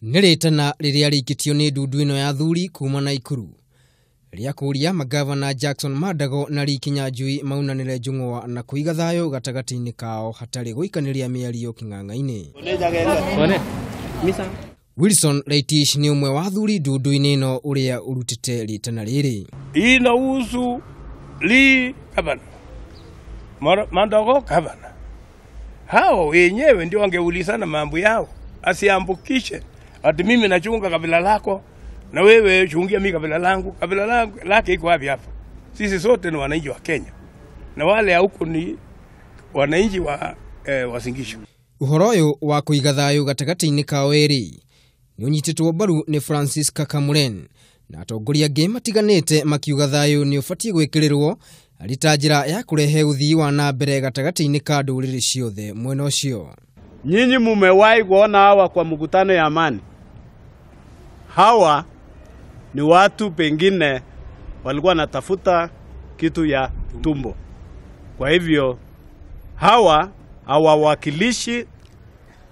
Nĩ rĩtana rĩrĩa rĩikĩtio nĩ ndundu ĩno ya athuri kuma Naikuru rĩa kũria magavana Jackson Mandago na Lee Kinyanjui maunanĩre njũng'wa na kũiga thayũ gatagatĩ-inĩ kao hatarĩ gũikanĩria mĩario kĩng'ang'a-inĩ. Wilson Leitish nĩ ũmwe wa athuri ndundu-inĩ ĩno ũrĩa ũrutĩte rĩtana rĩrĩ. Inahusu Lee gavana, Mandago gavana, hao wenyewe ndio wangeulizana mambo yao, asiambukishe ati mimi nachunga kabila lako na wewe chungia mimi kabila langu. Kabila langu lake iko wapi hapa? Sisi sote ni wananchi wa Kenya na wale huko ni wananchi wa Uasin Gishu. Uhoro ũyũ wa kũiga thayũ gatagatĩ-inĩ kao erĩ nĩ ũnyitĩtwo mbaru nĩ Francis Kakamuren na atongoria angĩ matiganĩte makiuga thayũ nĩ ũbatiĩ gwĩkĩrĩrwo arĩ ta njĩra ya kũrehe ũthii wa na mbere gatagatĩ-inĩ ka ndũrĩrĩ ciothe mwena ũcio. Nyinyi mumewahi kuona hawa kwa mkutano ya amani? Hawa ni watu pengine walikuwa wanatafuta kitu ya tumbo. Kwa hivyo hawa hawawakilishi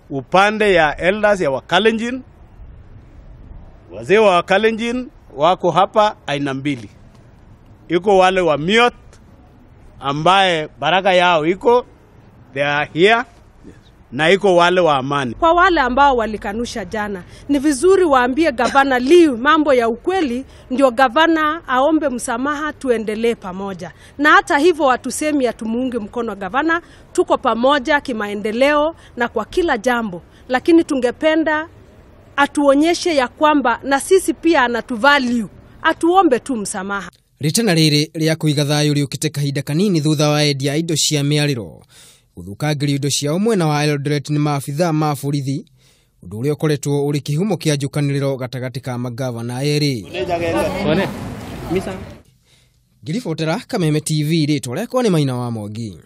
upande ya elders ya Wakalenjin. Wazee wa Wakalenjin wako hapa aina mbili. Iko wale wa Miot ambaye baraka yao iko, they are here, na iko wale wa amani. Kwa wale ambao walikanusha jana, ni vizuri waambie gavana Lee mambo ya ukweli, ndio gavana aombe msamaha, tuendelee pamoja. Na hata hivyo hatusemi hatumuungi mkono gavana, tuko pamoja kimaendeleo na kwa kila jambo, lakini tungependa atuonyeshe ya kwamba na sisi pia anatuvalue, atuombe tu msamaha. Rĩtana rĩrĩ rĩa kũiga thayũ rĩũkĩte kahinda kanini thutha wa endia indo cia mĩarĩro gũthũkangĩrio indo ciao mwena wa Eldoret nĩ maabithaa ma borithi, ũndũ ũrĩa ũkoretwo ũrĩ kĩhumo kĩa njũkanĩrĩro gatagatĩ ka magavana erĩ. Ngĩribotera Kameme TV, rĩtwa rĩakwa nĩ Maina wa Mwangi.